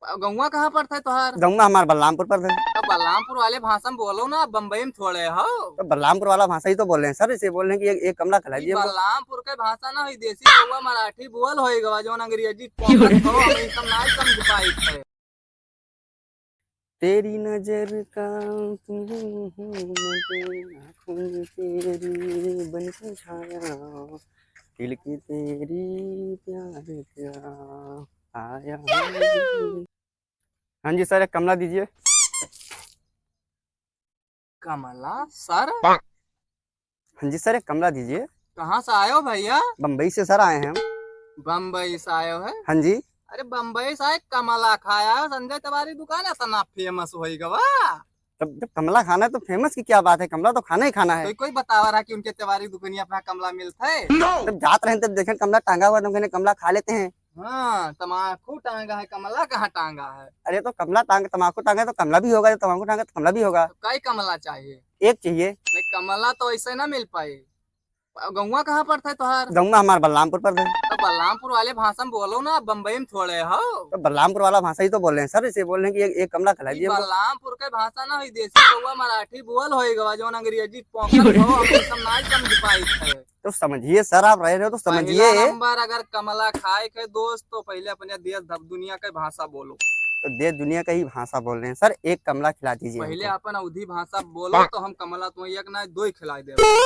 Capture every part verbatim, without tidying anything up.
गौवा कहाँ पड़त है तोहार? गौवा हमार बलरामपुर पड़त है। तो बलरामपुर वाले भाषा में बोलो ना, बम्बई में थोड़े हो। तो बलरामपुर वाला भाषा ही तो बोल रहे हैं सर, इसे बोल रहे हैं कि एक, एक कमला खिला ई दीजिए हमको। बलरामपुर के भाषा ना, ई देसी गौवा मराठी बोल होई गवा, जौन अंग्रेजी पोंगत हो, हम ई सब नाई समझ पाई थे। तेरी नजर का आँखों में तेरी बन के छाया, खिलके तेरी प्यार का आया। हाँ जी सर, एक कमला दीजिए। कमला सर? हाँ जी सर, एक कमला दीजिए। कहाँ से आए हो भैया? बम्बई से सर आए हैं हम। बम्बई से आए हो है? हाँ जी। अरे बम्बई से आए, कमला खाया हो? संजय तिवारी दुकान है, इतना फेमस होई गवा। तब जब कमला खाना है तो फेमस की क्या बात है, कमला तो खाना ही खाना है। कोई, कोई बतावा रहा कि उनके तिवारी दुकानिया पे कमला मिलता है? जब जात रहे तब देखें कमला टांगा हुआ, तो हम कहने कमला खा लेते हैं। हाँ, तमाकू टांगा है, कमला कहाँ टांगा है? अरे तो कमला टांग, तमाकू टांगा है तो कमला भी होगा, जब तमाकू टांगा है तो कमला भी होगा। तो कई कमला चाहिए? एक चाहिए। नहीं, कमला तो ऐसे ना मिल पाई। गौवा कहाँ पड़त है तोहार? गौवा हमार बलरामपुर पड़त है। तो बलरामपुर वाले भाषा में बोलो ना, बम्बई में थोड़े हो। तो बलरामपुर वाला भाषा ही तो बोल रहे हैं सर, इसे बोल रहे हैं कि एक, एक कमला खिला ई दीजिए हमको। बलरामपुर के भाषा ना, ई देसी गौवा मराठी बोल होई गवा, जौन अंग्रेजी पोंगत हो, हम ई सब नाई समझ पाई थे। तो समझिए सर, आप रह रहे हो तो समझिए। पहला नंबर अगर कमला खाए के दोस्त, तो पहले अपने देश धब-, दुनिया के भाषा बोलो। तो देश दुनिया का ही भाषा बोल रहे हैं सर, एक कमला खिला दीजिए पहले हमको। अपन अवधी भाषा बोलो, तो हम कमला तुम्हें एक ना दो ही खिला देबे।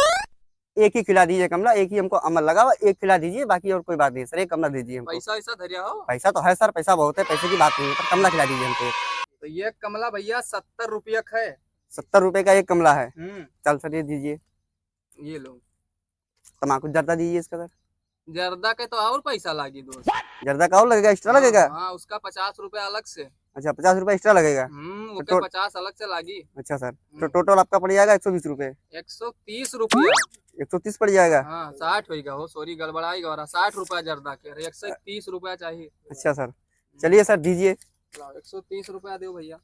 एक ही खिला दीजिए कमला, एक ही हमको अमल लगाओ, एक खिला दीजिए, बाकी और कोई बात नहीं सर, एक कमला दीजिए हमको। पैसा वैसा धरिया हो? पैसा तो है सर, पैसा बहुत है, पैसे की बात नहीं है, पर कमला खिला दीजिए हमको एक। तो ये कमला भैया सत्तर रुपया का है। सत्तर रुपये का एक कमला है। हम्म। चल सर, ये दीजिए। ये लो। तमाकू जर्दा दीजिए इसका सर। जर्दा के तो और पैसा लागी दोस्त। जर्दा का और लगेगा, एक्स्ट्रा हाँ, लगेगा? हाँ, उसका पचास रुपया अलग से। अच्छा, पचास रुपया एक्स्ट्रा लगेगा? हम्म, तो ओके, टो-, पचास अलग से लागी। अच्छा सर, तो हम्म। टोटल आपका पड़ जाएगा एक सौ बीस रुपये। एक सौ तीस रुपया। एक सौ तीस पड़ जाएगा? हाँ, साठ होइगा हो, सॉरी, गड़बड़ाई गवा, साठ रुपया जर्दा के, अरे, एक सौ तीस रुपया चाहिए। अच्छा सर, हम्म। चलिए सर, दीजिए। लाओ, एक सौ तीस रुपया दो भैया।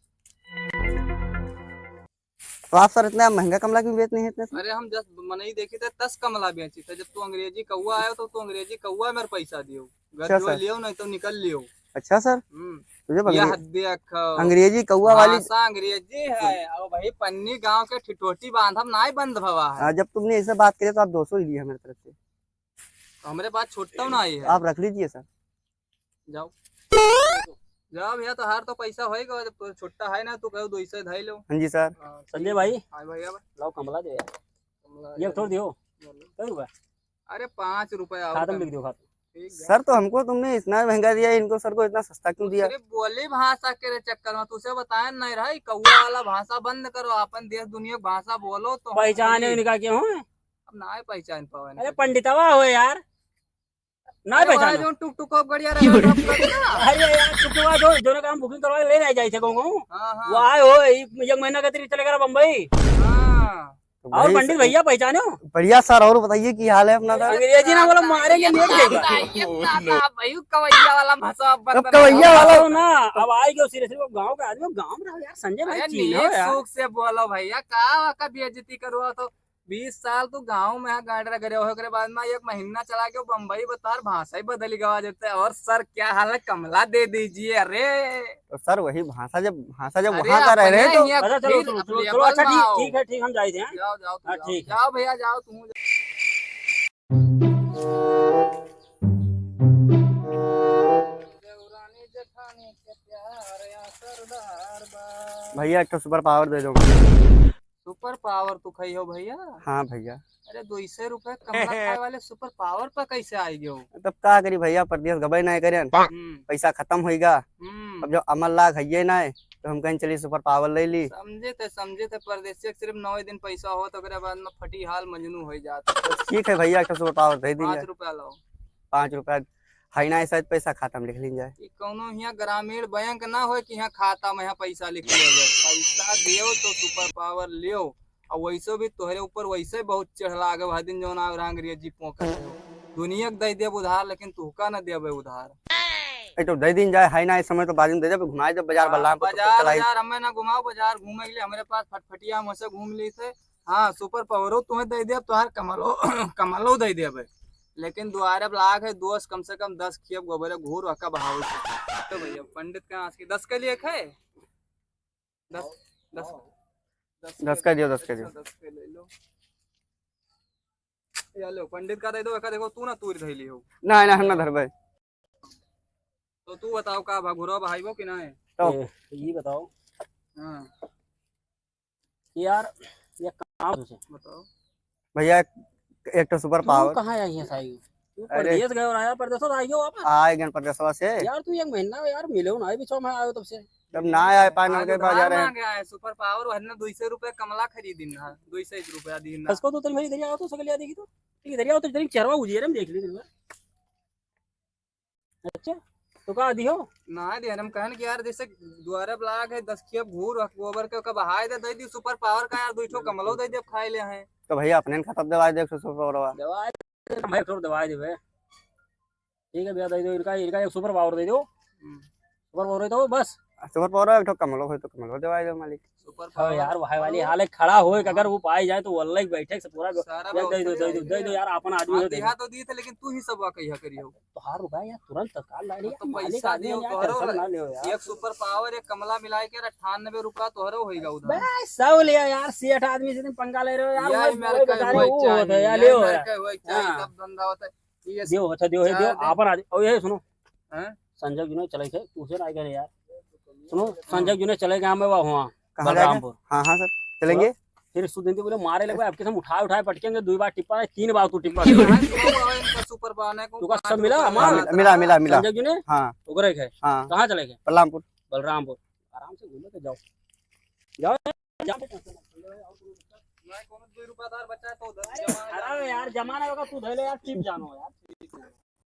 तो आप सर इतना महंगा कमला क्यों बेच नहीं है इतने से? अरे हम जब मनई देखी थे, दस कमला बेची थे। जब तू अंग्रेजी कौआ आयो तो तू अंग्रेजी कौआ मेरे पैसा दियो, घर अच्छा जो सर। लियो नहीं तो निकल लियो। अच्छा सर, हम्म। तो जब यह अंग्रे-, देख, अंग्रेजी कौआ वाली भाषा अंग्रेजी है। और भाई पन्नी गांव के ठिठोटी बांधब नाई बंद भवा है। हाँ, जब तुमने ऐसे बात करी तो आप दो सौ ही लिए मेरी तरफ से। तो हमारे पास छुट्टा ना आई है। आप रख लीजिए सर। जाओ। जाओ भैया, तोहार तो पैसा होइगा, जब तो छुट्टा है ना, तू कहो दो सौ धाई लो। हाँ जी सर। हाँ, संजय भाई, हाँ भैया। लाओ कमला दे यार। कमला ये यार। थोड़ दियो। बोलो। कई रुपया? अरे पाँच रुपया और खाता में कम। लिख दियो, खाता। ठीक है। सर, तो हमको तुमने इतना महंगा दिया, इनको सर को इतना सस्ता क्यों दिया? सिर्फ बोली भाषा के रे चक्कर में तुझसे बताया नहीं रहा, ये कौआ वाला भाषा बंद करो, अपन देश दुनिया की भाषा बोलो तो हम पहचाने बोली। इनका क्यों है? अब ना पहचान पावे अरे इनका। पंडितवा हो यार। ना अरे, पहचानो। वाला जो टुक टुक अब गड़िया रहा, रफ रफ ना। अरे यार, टुक टुक वाला जो, जो ना काम booking करवा के ले जाए जाए थे कहूँ। हाँ, हाँ। वो आए हो, एक, एक महीना के तरी चले गया बम्बई। हाँ। तो और भाई पंडित सर, भैया पहचाने हो? बढ़िया सर, और बताइए की हाल है अपना सर? अंग्रेजी ना बोला, मारेंगे, ये नहीं ना, जाएगा। ना, ये ना, ना, भाई, कवैया वाला भाषा अब कब बंद कवैया करो। वाला? अब ना, अब आए गयो seriously, वो गाँव का आदमी, गाँव में रहो यार, संजय भाई अरे, चीन हो नीक यार। सुख से बोलो भैया, का, का बेइज्जती करो तो? बीस साल तू गाँव में है, गाड़ी रगड़े हो, ओकरे बाद में एक महीना चला गयो बम्बई, बता, भाषा ही बदल गवा जैसे। और सर, क्या हाल है? कमला दे दीजिए। अरे तो सर, वही भाषा जब, भाषा जब अरे वहाँ का रह रहे अपने तो यहाँ अच्छा, चलो, फिर चलो, चलो, चलो, available अच्छा, ना ठीक, हो। ठीक है, ठीक, हम जाए थे, हैं? जाओ, जाओ, तू हाँ, जाओ। ठीक है। जाओ भैया, जाओ, तू। भैया, एक ठो super power दे दो। Super power तू खाई हो भैया? हाँ भैया। अरे, दो सौ रुपए कमला खाए वाले super power पर कैसे आई गयो? तब का करी भैया, परदेस गबे नाय करेन, हम्म। पैसा खतम होइगा। हम्म। अब जब अमल लाग हइये नाय, तो हम कहेन चली super power ले ली। समझे थे, समझे थे, परदेसिया के सिर्फ नौ दिन पैसा हो, तो ओकरे बाद में फटी हाल मजनू हो जात। तो ठीक है भैया, एक ठो super power दे दी पाँच जाए। रुपया लाओ। पाँच रुपया है ना, शायद पैसा खाता में लिख लीन जाए। ई कौनो हियाँ ग्रामीण बैंक ना होए कि हियाँ खाता में हियाँ पैसा लिख लिया जाए। पैसा देओ तो super power लेओ। और वैसे भी तोहरे ऊपर वैसे बहुत चढ़ लागे, वह दिन जौन आवे रहा अंग्रेजी पोंकत हो। दुनिया के दे देब उधार, लेकिन तुहका न देबे उधार। ए, तो दे दीन जाए, है ना, इस समय तो बाद में दे देब, घुमाए देब बाजार हाँ, बल्लाम पर, तो बाजार, चलाई। बाजार हमें ना घुमाओ, बाजार घूमे के लिए हमरे पास फटफटिया हम उसे घूम ली थे। हाँ, super power हो, तुम्हें दे देब, तोहार कमलो, कमलो दे देब। लेकिन दुआरे ब्लॉक है, दोस्त, कम से कम दस खेप गोबर घूर वका बहावे के। तो भैया, पंडित का आज के दस के लिए एक है? दस, दस। दस के दियो, दस के दियो। अच्छा, दस के ले लो। या लो, पंडित का दे दो, एका देखो, तू ना तूर धइली हो। ना, ना, हम ना धरबे। तो तू बताओ, का भा घुरवा बहाइबो कि ना है? तो ए, ये बताओ। हाँ। यार, ये काम से। बताओ। भैया, एक, एक ठो सुपर तू पावर। कहाँ आई है साई? तू अरे। परदेस गए और आया, परदेस से आई हो वापस? आए गन परदेसवा से। यार, तू एक महीना यार मिले हो ना, अभी छह महीना आयो तब से। तब ना आए पाए, नल के बाजार है। मांगे आए, सुपर पावर, वरना दो सौ रुपए कमला खरीदिन ना, दो सौ एक रुपया दीन ना। खसको तो तनी भाई इधर आओ तो, सकल याद देखी तो। ठीक, इधर आओ तो, इधर चरवा उजिए रे, हम देख ली दिन भर। अच्छा, तो का दियो? ना दे, हम कहन कि यार, जैसे दुआरे ब्लॉक है, दस खेप घूर, गोबर के ओका बहाए दे, दे दी सुपर पावर का यार, दो ठो कमलो दे दे, खाए ले हैं। तो भैया, अपने न खतम दवाई दे, सुपर पावर। दवाई दे, भाई, एक ठो दवाई देबे। ठीक है भैया, दे दो इनका, इनका एक सुपर पावर दे दो। हम्म। सुपर पावर दे दो बस। सुपर पावर एक ठो कमलो हो तो कमलो दवाई दो मालिक। सुपर हाँ पावर यार, भाई वाली और हाल है, खड़ा होए, अगर वो पाए जाए तो वल्लई बैठे से पूरा सारा दे दो, दे दो, दे दो यार, अपन आदमी हो, देहा तो दी थे, लेकिन तू ही सब कहिया करियो। तोहार रुपया यार तुरंत तत्काल ला लिया, तो मालिक पैसा आदमी दियो, यार, तोहरो tension ना लियो यार। एक सुपर पावर, एक कमला मिलाए के अट्ठानबे रुपया तोहरो होइगा उधार। बस, सब लिया यार, सेठ आदमी से तुम पंगा ले रहे हो यार, यही भाई, मेरे कोई का बता रहे, होए वो चाहिए, होता है यार, यही लियो मेरे यार। का होए चाहिए, हाँ। तब धंधा होता है। ये दियो, अच्छा, दियो, है, चार दियो, दिन। आपन आज, और ये सुनो। हैं? संजय जी ने चले थे, उसे ना गए यार। सुनो, हाँ। संजय जी ने चले गए, हमें वहाँ, कहाँ जाएगा? बलरामपुर। हाँ, हाँ, सर, चलेंगे। फिर सुधींद्र बोले, "मारे लगे, आपके हम उठाए, उठाए पटकेंगे, दो बार टिप्पा, तीन बार तू टिप्पा।" हाँ, सुपर पावर है, इनका सुपर पावर है, तुमका सब मिला, हाँ, माल? मिला, मिला, मिला। संजय जी ने? हाँ। ओकरे के? हाँ। कहाँ चले गए? बलरामपुर। बलरामपुर। आराम से घूमे के जाओ। जाओ, जाओ। नहीं, कोनो दो रुपयादार बच्चा है तो उधर अरे, जमा अरे यार, जमाना होगा, तू धैले यार, टिप जानो यार।